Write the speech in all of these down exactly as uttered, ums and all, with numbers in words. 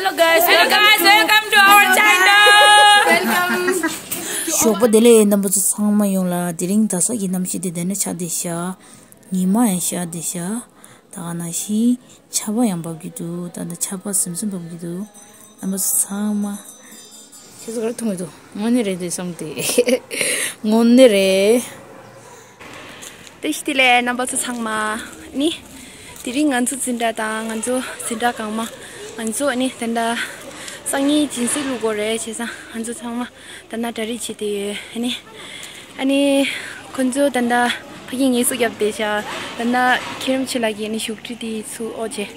Hello guys, welcome to our channel. Welcome. ཞོགས་པ་བདེ་ལེགས། རྣམ་པ་ཚོ་ཚང་མ་ཡོངས་ལ། དེ་རིང་གཟའ་ཟླ་གི་གནམ་གཤིས་དེ་འདི་ནས་ཆགས་བསྡད་ཤག་ཉི་མ་ཡང་ཤར་བསྡད་ཤག་ད་ག་ནང་བཞིན་ཆར་པ་ཡང་འབབ་ཀྱི་འདུག་ད་ལྟ་ཆར་པ་ཟིམ་ཟིམ་འབབ་ཀྱི་འདུག་རྣམ་པ་ཚོ་ཚང་མ། ཁྱེད་ཚོ་ག་རེ་མཐོང་གི་འདུག་དངོས་གནས་རེད་འདུག་བསམ་སྟེ། དངོས་གནས་རེད། བཀྲ་ཤིས་བདེ་ལེགས་རྣམ་པ་ཚོ་ཚང་མ། ནི། དེ་རིང་ང་ཚོ་འཛིན་གྲྭ་དང་ང་ཚོ་འཛིན་གྲྭ་གང་མ། ང་ཚོ་ནི་ད་ལྟ་སང་ཉིན་སྦྱིན་སྲེག་བླུག་དགོས་རེད། བྱས་ཙང་ང་ཚོ་ཚང་མ་ད་ལྟ་གྲ་སྒྲིག་བྱེད་དེ་ཡོད། ནི། ཨ་ནི། ཁོ་ཚོ་ད་ལྟ་ཕ་གི་ངལ་གསོ་བརྒྱབ་བསྡད་ཤག་ད་ལྟ་མཁྱེན་རབ་ཆོས་ལགས་ཀྱིས་ནི་བཞུགས་ཁྲི་དེ་ཚུར་ཨོ་བྱས།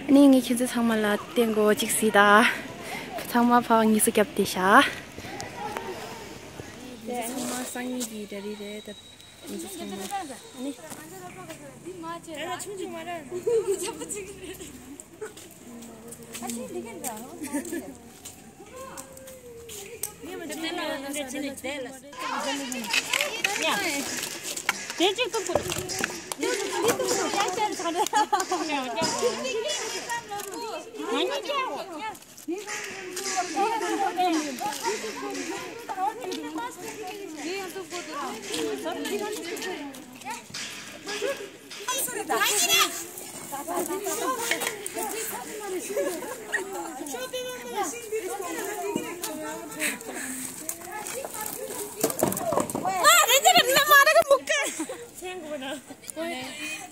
ཨ་ནི་ངས་ཁྱེད་ཚོ་ཚང་མ་ལ་བསྟན་དགོས་གཅིག་གཟིགས་དང་། ཚང་མ་ཕ་གི་ངལ་གསོ་བརྒྱབ་བསྡད་ཤག་ཚང་མ་སང་ཉིན་གྱི་གྲ་སྒྲིག་རེད་ད། ང་ཚོ་ཚང་མ་ནི། ད་ལྟ་ཆུང་ཆུང་མ་རེད།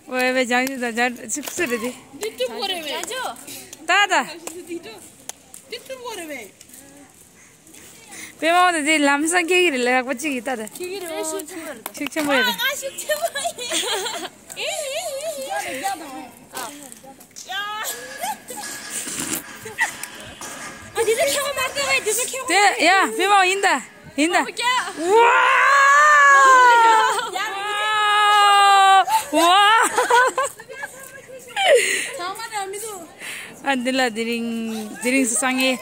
ཝེ་ཝེ། ཇང་ཇུ་དང་ཇང་ཅིག་སུ་རེད་དེ། ད་ད། པད་མ་དེ་དེ་ལམ་སང་སྐྱེ་གི་རེད། ལག་པ་གཅིག་གིས་ད་ད། ཤུགས་ཆེན་པོ་ཡོད་རེད། དེ་ཡ་པད་མ་ཡིན་ད། ཡིན་ད། ཝ། ཝ། ཨ་འདི་ལ་དེ་རིང་དེ་རིང་སང་ངས་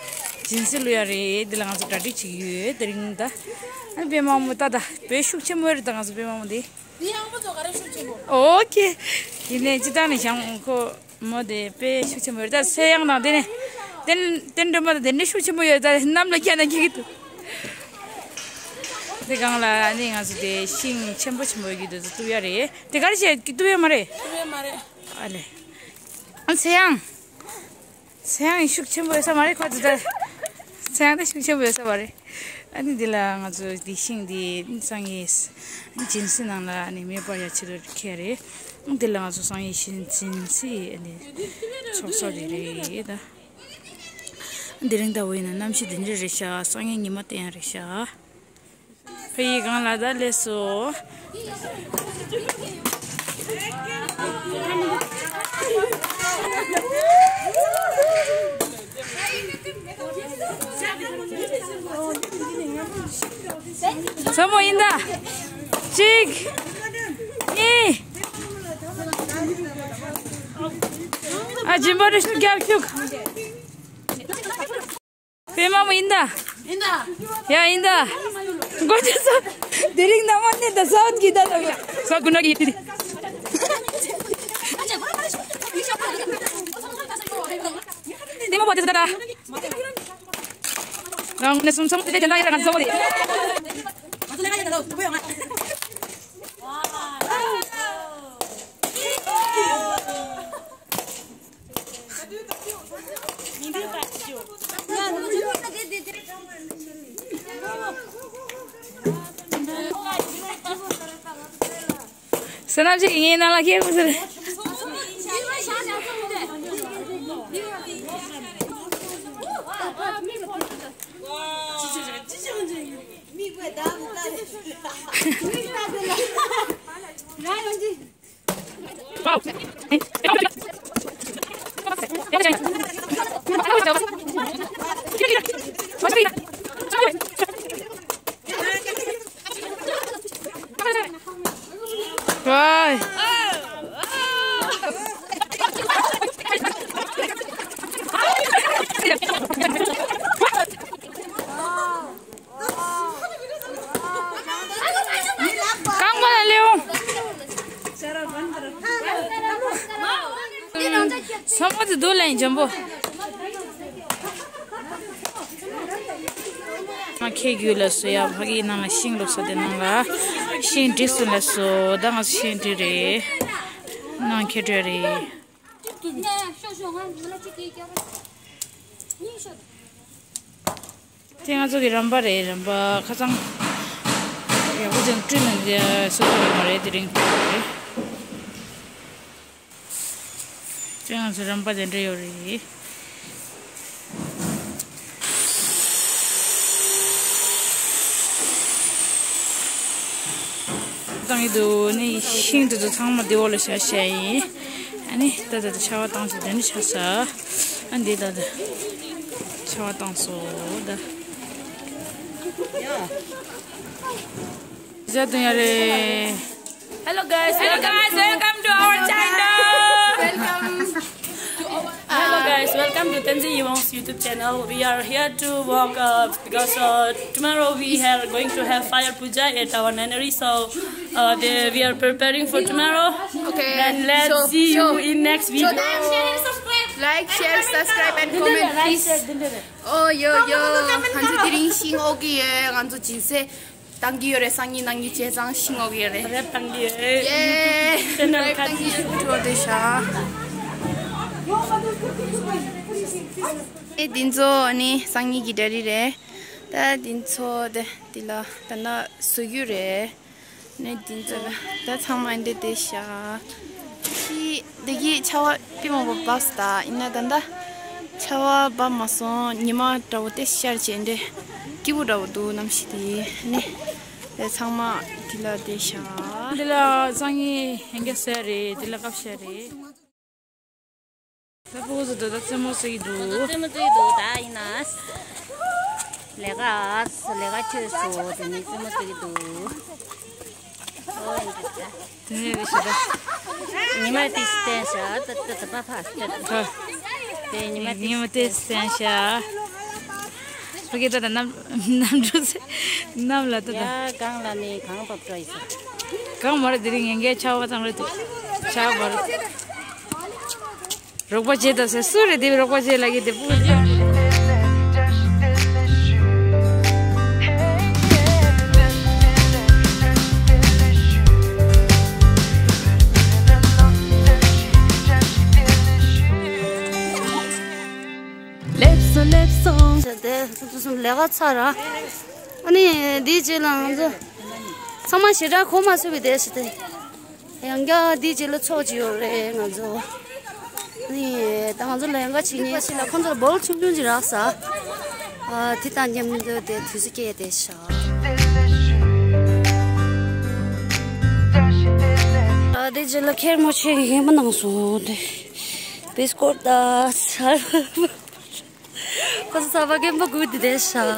སྦྱིན་སྲེག་བླུག་ཡ་རེད། འདི་ལ་ང་ཚོ་གྲ་སྒྲིག་བྱེད་ཀྱི་ཡོད་དེ་རིང་ད། ཨ་པད་མ་མོ་ད་ད་དཔེ་ཤུགས་ཆེན་པོ་རེད་ད། ང་ཚོ་པད་མ་མོ་དེ། འདི་ཡང་མོ་ཚོ་ག་རེ་ཤུགས་ཆེན་པོ། ཨོ་ཁེ། ཡིན་ནའི་སྤྱི་བཏང་ནས་བྱང་ཁོ་མོ་དེ་དཔེ་ཤུགས་ཆེན་པོ་རེད་ད། སེ་ཡང་དང་དེ་ནས་ཏན་ཏན་སྒྲོལ་མ་དང་དེ་འདྲ་ཤུགས་ཆེན་པོ་ཡོད་ད། གནམ་ལ་བཀྱག་ན་འགྱིག་གི་འདུག་དེ་སྒང་ལ་ནི་ང་ཚོ་དེ་ཤིང་ཆེན་པོ་ཆེན་པོ་ཡོད་ཀྱི་འདུག་གཏུབ་ཡ་རེད། དེ་ག་རེ་བྱས་གཏུབ་ཡ་མ་རེད། གཏུབ་ཡ་མ་རེད། ཨ་ལེ། ཨ་སེ་ཡང་། སེ་ཡང་ཤུགས་ཆེན་པོ་ཡོད་ས་མ་རེད། ཁོ་ཚོ་ད་སེ་ཡང་ད་ཤུགས་ཆེན་པོ་ཡོད་ས་མ་རེད། ཨ་ནི་འདི་ལ་ང་ཚོ་འདི་ཤིང་འདི་སང་ཉིན་སྦྱིན་སྲེག་ནང་ལ་ཨ་ནི་མེ་འབར་ཡ་ཆེད་དུ་ཁྱེར་རེད། འདི་ལ་ང་ཚོ་སང་ཉིན་ཤིང་སྦྱིན་སྲེག་ཨ་ནི་ཚོགས་ས་དེ་རེད་ད། འདི་རིང་ལྟ་བུ་ཡིན་ན་གནམ་གཤིས་འདི་འདྲ་རེད་ཤག་སང་ཉིན་ཉི་མ་བསྟན་ཡ་རེད་ཤག་ཕ་ཡི་སྒང་ལ་ད་སླེབས་སོ། མཚན་མོ་ཡིན་ད། གཅིག་གཉིས། ཨ་སྦྱིན་པ་རེ་ཤུགས་རྒྱབ་ཤུགས། པད་མ་མོ་ཡིན་ད། ཡིན་ད། ཡ་ཡིན་ད། མགོ་ཅི་ས། དེ་རིང་ནམ་མ་ནས་ད་སའུ་གི་ད་ལ་ཡ། ས་ཀུ་ན་གི་ཡིན་ཏི། དེ་མ་པ་དེ་ས་ད་ད། རང་ནས་སུམ་སུམ་དེ་དེ་ད་ཡ་རང་ཚོ་དེ། བསོད་ནམས་ཆེ་གི་ངའི་ནང་ལ་ཁྱེར་དགོས་ཟེར། རྐང་པ་ལ་སླེབས་འོང་། ས་མོ་དེ་སྡུག་ལ་ཡིན་འཇམ་པོ། ཁྱེད་རྒྱུད་ལ་སོ་ཡ་ཕ་གི་ནང་ལ་ཤིང་ལོག་སོ་དེ་ནང་ལ་ཤིང་འབྲི་སོ་ལ་སོ་ད་ང་ཤིང་འབྲི་རེད། ནང་ཁྱེད་འབྲི་རེད། དེ་ང་ཚོ་གི་རམ་པ་རེད། རམ་པ་ཁ་སང་ཡག་པོ་ཅན་བསྐྲུན་ནས་བཟོ་ཐུབ་པ་མ་རེད། དེ་རིང་བསྐྲུན་རེད། དེ་ང་ཚོ་རམ་པ་དེ་འདྲ་ཡོད་རེད། བཏང་གི་འདུག་ནི་ཤིང་དེ་ཚོ་ཚང་མ་དེ་འོག་ལ་བཞག་བཞག་ཡིན། ཨ་ནི་ད་ད་ད་ཆར་པ་བཏང་ཚོ་དེ་འདྲ་ཆགས་ས། ཨ་འདི་ད་ད་ཆར་པ་བཏང་ཚོ་ད། ཡ། ཟ་དུང་ཡ་རེད། Hello guys, hello guys, welcome to our channel. Welcome. Hello guys, welcome to Tenzin Yvonne's YouTube channel. We are here to walk uh, because uh, tomorrow we are going to have fire puja at our nunnery. So uh, they, we are preparing for tomorrow. Okay. And let's so, see so, you in next video. So like, share, subscribe and comment please. Oh yo yo. ང་ཚོ་དེ་རིང་ཤིང་འོག་གི་ཡོད། ང་ཚོ་སྦྱིན་སྲེག་བཏང་གི་ཡོད་རེད། སང་ཉིན་གནངས་ཉིན་བྱས་ཙང་ཤིང་འོག་ཡོད་རེད། རེད། བཏང་གི་ཡོད། ཡེ། ཅེ་ནལ་ཁ་ཅིག་ཐུག་འགྲོ་བསྡད་ཤག་ཨེ་འདི་ཚོ་ནི་སང་ཉིན་གྱི་འདྲ་རིས་རེད། ད་འདི་ཚོ་དེ་འདི་ལ་ད་ན་བཟོ་རྒྱུ་རེད། ནི་འདི་ཚོ་ལ་ད་ཚང་མ་འདི་བསྡད་ཤག་ཤི། འདི་གི་ཆར་པ་དཔེ་མང་པོ་བབས་སོང་། ད་ཡིན་ན་ད་ལྟ་ཆར་པ་བབས་མ་སོང་། ཉི་མ་འདྲ་བོ་དེ་ཤར་བྱས་འདྲ་སྐྱིད་པོ་འདྲ་བོ་འདུག་གནམ་གཤིས་དེ་ནི། དེ་ཚང་མ་འདི་ལ་བསྡད་ཤག་འདི་ལ་སང་ཉིན་ཡན་ག་ཟེར་རེད། འདི་ལ་སྐབས་ཤར་རེད། ད་ཕྲུ་གུ་ཚོ་འདི་ད་རྩེད་མོ་རྩེ་གི་འདུག་ང་ཚོ་རྩེད་མོ་རྩེ་གི་འདུག་ད་ཡིན་ན་ལས་ཀ་ལས་ཀ་ཆོས་སོ་དེ་ནི་རྩེད་མོ་རྩེ་གི་འདུག་ཨོ་ཡིན་འདུག་ད། དེ་ནས་རེ་ཞིག་ད། ཉི་མ་དེ་བསྟན་ཤག་ད་ད་ད་པ་ཕ་ད་ད། དེ་ཉི་མ་དེ་ཉི་མ་དེ་བསྟན་ཤག་ཕ་གི་ད་ད་གནམ་གནམ་གྲུ་ཚེ་གནམ་ལ་ད་ད། ཡ་གང་ལ་ནི་གང་བབས་འགྲོ་ཡི་ས། གང་མ་རེད། དེ་རིང་ངན་གའི་ཆར་པ་ཙམ་རེད་འདུག་ཆར་པ་རེད། རོགས་པ་བྱེད་དང་ཟེར། སུ་རེད་དེ་རོགས་པ་བྱེད་ལབ་ཀྱི་དེ་སྤུ་གུ་ཚོ། སླེབས་སོང་སླེབས་སོང་། ཟེར་ཏེ་སོ་སོ་སོ་ལས་ཀ་ཚར་ར། ཨ་ནི་དེའི་རྗེས་ལ་ང་ཚོ་ཚང་མ་ཞེ་དྲག་གོ་མ་ཚོད་པའི་དེ་ཟེར་ཏེ། ཡང་བསྐྱར་འདིའི་རྗེས་ལ་ཚོགས་ཀྱི་ཡོད་རེད་ང་ཚོ། ནི་ད་ང་ཚོ་ལས་ཀ་བྱེད་མཁན་ཞིག་ལ་ཁོང་ཚོར་སྦོལ་ཆུང་ཆུང་ཅིག་རག་ས། ཨ་དེ་དང་མཉམ་དུ་དེ་དུས་ཚོད་སྐྱེལ་བསྡད་ཤག་ཨ་དེ་རྗེས་ལ་ཁེར་མོ་ཆེ་གི་ངན་པ་གནང་སོང་དེ། བིས་ཀོཊ་དང་ཚལ། ཁོ་ཚོ་ཚ་བ་རྒན་པ་དགོས་དེ་བསྡད་ཤག་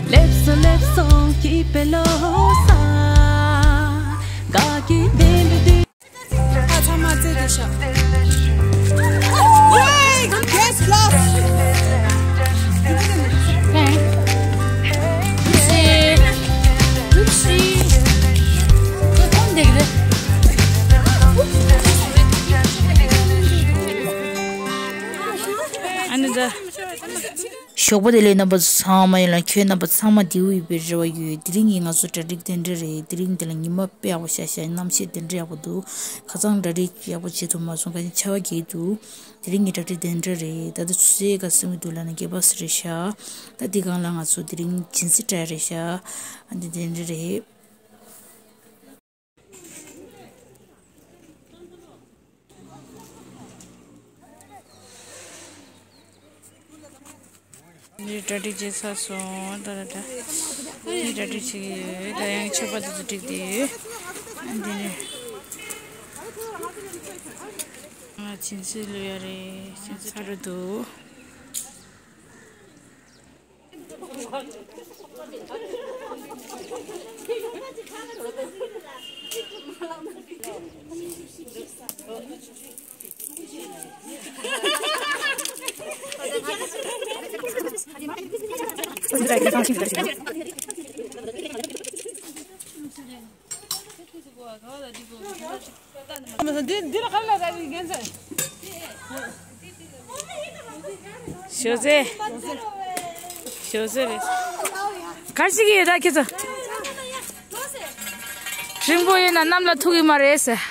སླེབས་སོང་སླེབས་སོང་སྐྱིད་པའི་ལོ་གསར། དགའ་སྐྱིད་ལྡན་པའི་དུས། ཨ་ཚང་མ་རྩེ་དེ་ཤག Yay! Guest lost! ཨ་ནི་ད། ཞོགས་པ་བདེ་ལེགས། རྣམ་པ་ཚོ་ཚང་མ་ཡིན་ལ། ཁྱོད་རྣམ་པ་ཚང་མ་བདེ་པོ་ཡོད་པའི་རེ་བ་ཡོད། དེ་རིང་གི་ང་ཚོ་གྲ་སྒྲིག་དེ་འདྲ་རེད། དེ་རིང་འདི་ལ་ཉི་མ་དཔེ་ཡག་པོ་ཤར་ཤག་གནམ་གཤིས་དེ་འདྲ་ཡག་པོ་འདུག་ཁ་སང་གྲ་སྒྲིག་ཡག་པོ་བྱེད་ཐུབ་མ་སོང་། ག་ནི་ཆར་པ་རྒྱག་གི་འདུག་དེ་རིང་གི་གྲ་སྒྲིག་དེ་འདྲ་རེད། ད་ལྟ་ཆུ་ཚོད་ག་ཚོད་མི་འདུག་ལབ་ན་བརྒྱད་པ་ཙམ་རེད་ཤག་ད་འདི་སྒང་ལ་ང་ཚོ་དེ་རིང་སྦྱིན་སྲེག་སྤྲད་རེད་ཤག་ཨ་འདི་དེ་འདྲ་རེད། འདི་གྲ་སྒྲིག་བྱས་ཚར་སོང་། ད་ད་ད། འདི་གྲ་སྒྲིག་བྱེད་ཀྱི་ཡོད། ད་ཡང་མཆོད་པ་དེ་ཚོ་སྒྲིག་བསྡད་ཡོད། འདི་ནས་ང་སྦྱིན་སྲེག་བླུག་ཡ་རེད། སྦྱིན་སྲེག་ཚར་འགྲོ་འདུག་ཞོ་ཟེ། ཞོ་ཟེ་རེད། གར་ཞིག་ཡོད་ད་ཁྱེད་ཚོ། རིང་པོ་ཡིན་ན་གནམ་ལ་ཐུག་གི་མ་རེད་ཟེར།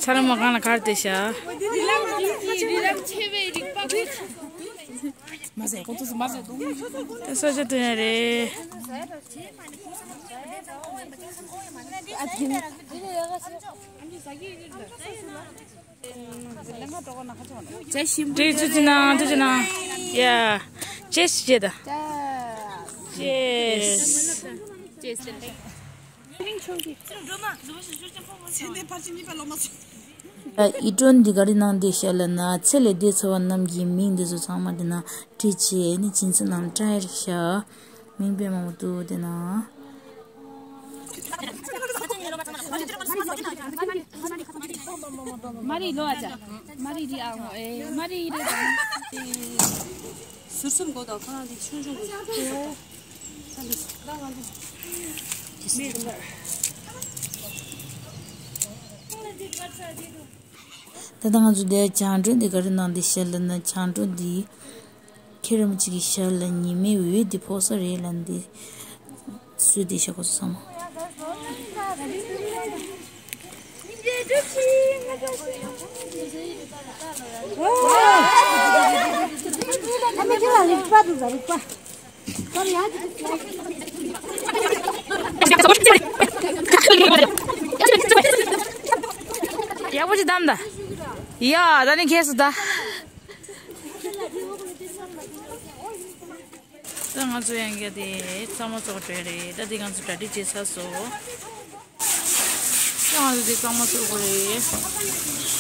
ཚ་ར་མ་གང་ལ་གར་དེ་ཤ། མ་ཟད་ཁོ་ཚོ་མ་ཟད་འདུག་ས་ཆ་དེ་ཡང་རེད། ཏྲེ་ཅི་ཅི་ན་ཏྲེ་ཅི་ན། ཡ། ཅེས་ཅེ་ད། ཅེས། ཨི་ཀྲོན་འདི་ག་རེ་གནང་བསྡད་ཤག་ལབ་ན། ཚེ་ལས་འདས་ཚར་བ་རྣམས་ཀྱི་མིང་འདི་ཚོ་ཚང་མ་འདི་ན་བྲིས་བྱས་ནི་བྱིན་ཚེ་ནང་བཀྲ་ཡ་རིག་ཤག་མིང་དཔེ་མང་པོ་འདུག་དེ་ན། མ་རི་ལོ་ཨ་ཅག་མ་རི་རི་ཨ་ངོ་ཨེ་མ་རི་རི་དང་། ཟུར་གསུམ་གོ་དང་ཁོ་རང་དེ་ཆུང་ཆུང་གོ། ད་ལྟ་ང་ཚོ་འདིར་བྱང་སྒྲོན་འདི་ག་རེ་གནང་འདི་ཤར་ལ་ན་བྱང་སྒྲོན་འདི། ཁྱེད་རང་གཅིག་གིས་ཞལ་ལ་ཉི་མའི་འོད་འདི་ཕོག་ས་རེད་ལབ་འདི་སུས་འདི་བྱེད་དགོས་སོང་། ཡག་པོ་ཅིག་བདམས་ད། ཡ་ད་ནི་ཁྱེད་སུ་ད། ད་ང་ཚོ་ཡང་ག་དེ་གཙང་མ་བཙོག་བྲོས་རེད། ད་དེ་ང་ཚོ་གྲ་སྒྲིག་བྱེད་ཚར་སོང་། ད་ང་ཚོ་དེ་གཙང་མ་བཙོག་དགོས་རེད།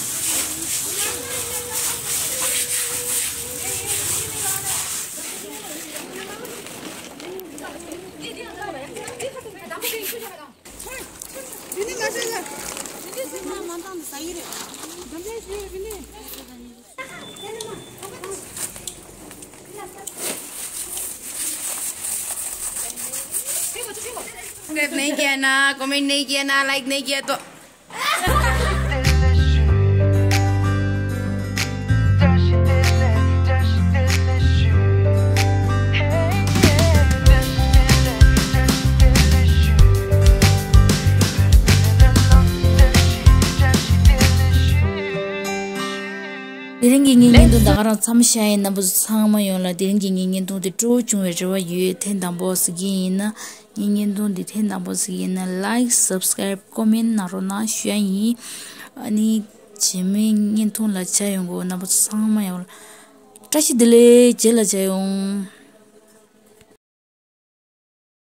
Subscribe नहीं किया ना, comment नहीं किया ना, like नहीं किया तो। དེ་རིང་གི་ངའི་བརྙན་ཐུང་ད་ག་རང་མཚམས་བཞག་ཡིན། རྣམ་པ་ཚོ་ཚང་མ་ཡོངས་ལ་དེ་རིང་གི་ངའི་བརྙན་ཐུང་དེ་སྤྲོ་བོ་བྱུང་བའི་རེ་བ་ཡོད། ཐེངས་དང་པོ་གཟིགས་ཀྱི་ཡིན་ན་ངའི་བརྙན་ཐུང་དེ་ཐེངས་དང་པོ་གཟིགས་ཡིན་ན་like, subscribe, comment གནང་རོགས་གནང་ཞུ་ཡ་ཡིན། ཨ་ནི་རྗེས་མའི་བརྙན་ཐུང་ལ་མཇལ་ཡོང་གི། རྣམ་པ་ཚོ་ཚང་མ་ཡོངས་ལ་བཀྲ་ཤིས་བདེ་ལེགས། རྗེས་ལ་མཇལ་ཡོང་།